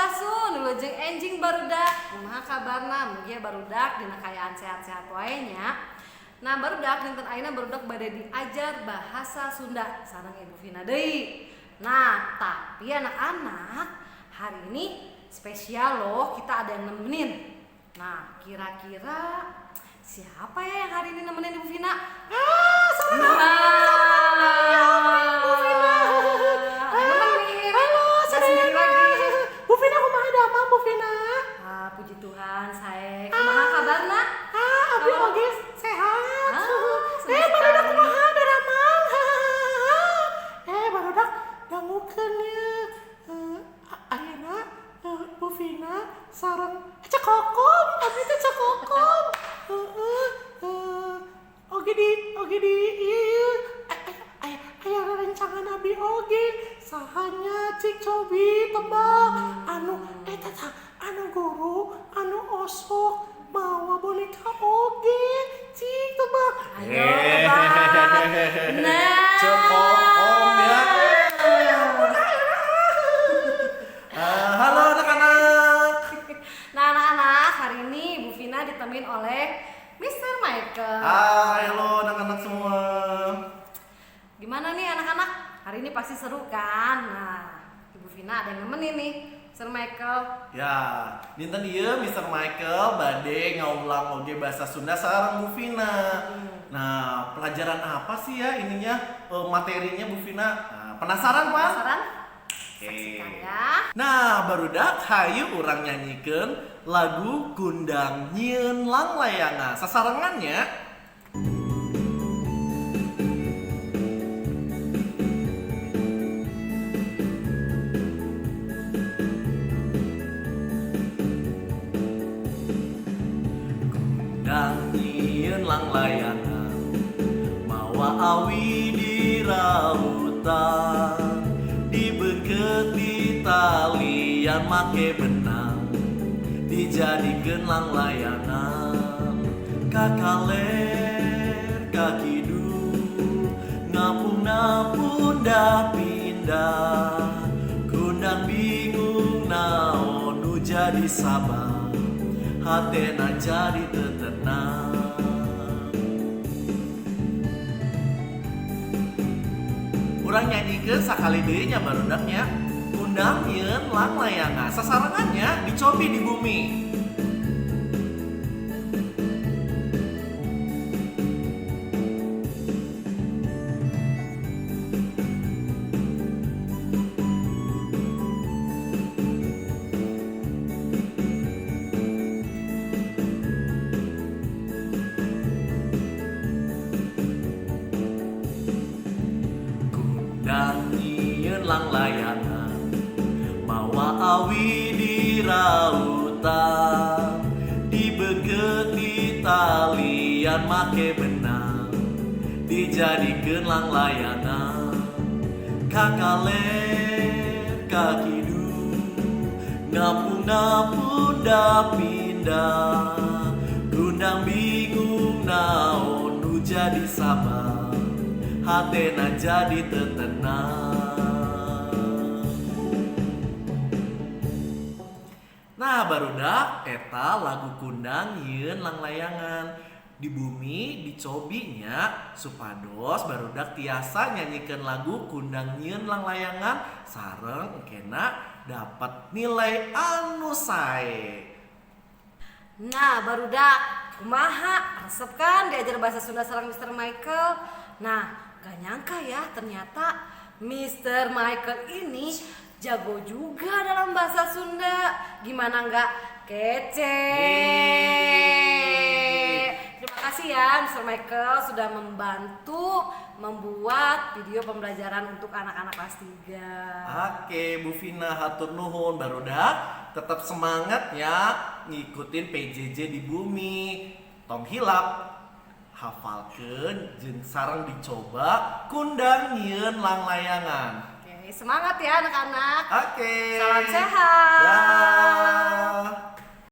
Sampurasun, wilujeng enjing barudak. Kumaha kabarna? Mugia barudak dina kaayaan sehat-sehat wae nya. Nah, barudak, dinten ayeuna barudak bade diajar bahasa Sunda sareng Ibu Vina deui. Nah, tapi anak-anak, hari ini spesial loh, kita ada yang nemenin. Nah, kira-kira siapa ya yang hari ini nemenin Ibu Vina? Ah, sareng Nah, Bu Vina. Nemenin. Halo, Nggak sendiri sadayana. lagi. Bu Vina, kumaha damang, Bu Vina? Ah, puji Tuhan, saya. Kumaha kabarna? Ah, abi Halo. Oge sehat. Ah, senang Eh, barudak, sekali. Kumaha damang? Eh, barudak, dangukeun ye. Eh, ayeuna Bu Vina sareng Ceu Kokom, abi teh Ceu Kokom. Heeh. Oge di ieu aya aya rerencangan abi oge. Saha nya, cik, cobi tebak. Anu eta tah, anu guru anu osok mawa boneka oge, cik, tebak. Ayo, tebak. Nah. Ceu Kokom ya. Ah, halo anak-anak. Nah, anak-anak, hari ini Bu Vina ditemenin oleh Mr. Michael. Hai, halo anak-anak semua. Gimana nih anak-anak? Hari ini pasti seru kan? Nah, Ibu Vina ada yang nemenin nih, Mr. Michael. Ya, dinten ieu Mr. Michael bade ngawulang oge bahasa Sunda sareng Bu Vina. Nah, pelajaran apa sih ya ininya, materinya, Bu Vina? Nah, penasaran, Pak? Penasaran? Oke. Saksikan ya. Nah, barudak, hayu urang nyanyikeun lagu Kundang Nyieun Langlayangan. Sasarengan nya. Kundang nyieun langlayangan, mawa awi di rautan, dibeungkeut di talian make benang, dijadikeun langlayangan. Ka kaler ka kidul, ngapungna pundah pindah. Kundang bingung naon nu jadi sabab hatena jadi teu tenang. Urang nyanyikeun sakali deui nya, barudak nya. Kundang nyieun langlayangan. Sasarengan nya, dicobi di bumi. Kundang nyieun langlayangan, mawa awi di rautan, dibeungkeut di talian make benang, dijadikeun langlayangan. Ka kaler ka kidul, ngapungna pundah pindah. Kundang bingung naon nu jadi sabab hatena jadi teu tenang. Nah, barudak, eta lagu Kundang Nyieun Langlayangan. Di bumi dicobi nya, supados barudak tiasa nyanyikeun lagu Kundang Nyieun Langlayangan sareng engkena dapat nilai anu sae. Nah, barudak, kumaha? Resep kan diajar bahasa Sunda sareng Mr. Michael? Nah, gak nyangka ya, ternyata Mr. Michael ini jago juga dalam bahasa Sunda. Gimana nggak kece? Terima kasih ya Mr. Michael sudah membantu membuat video pembelajaran untuk anak-anak kelas 3. Oke, Bu Vina, hatur nuhun. Barudak, tetap semangat ya ngikutin PJJ di bumi. Tong hilap hafalkeun jeung sareng dicoba Kundang Nyieun Langlayangan. Oke, semangat ya anak-anak. Oke. Salam sehat. Dah.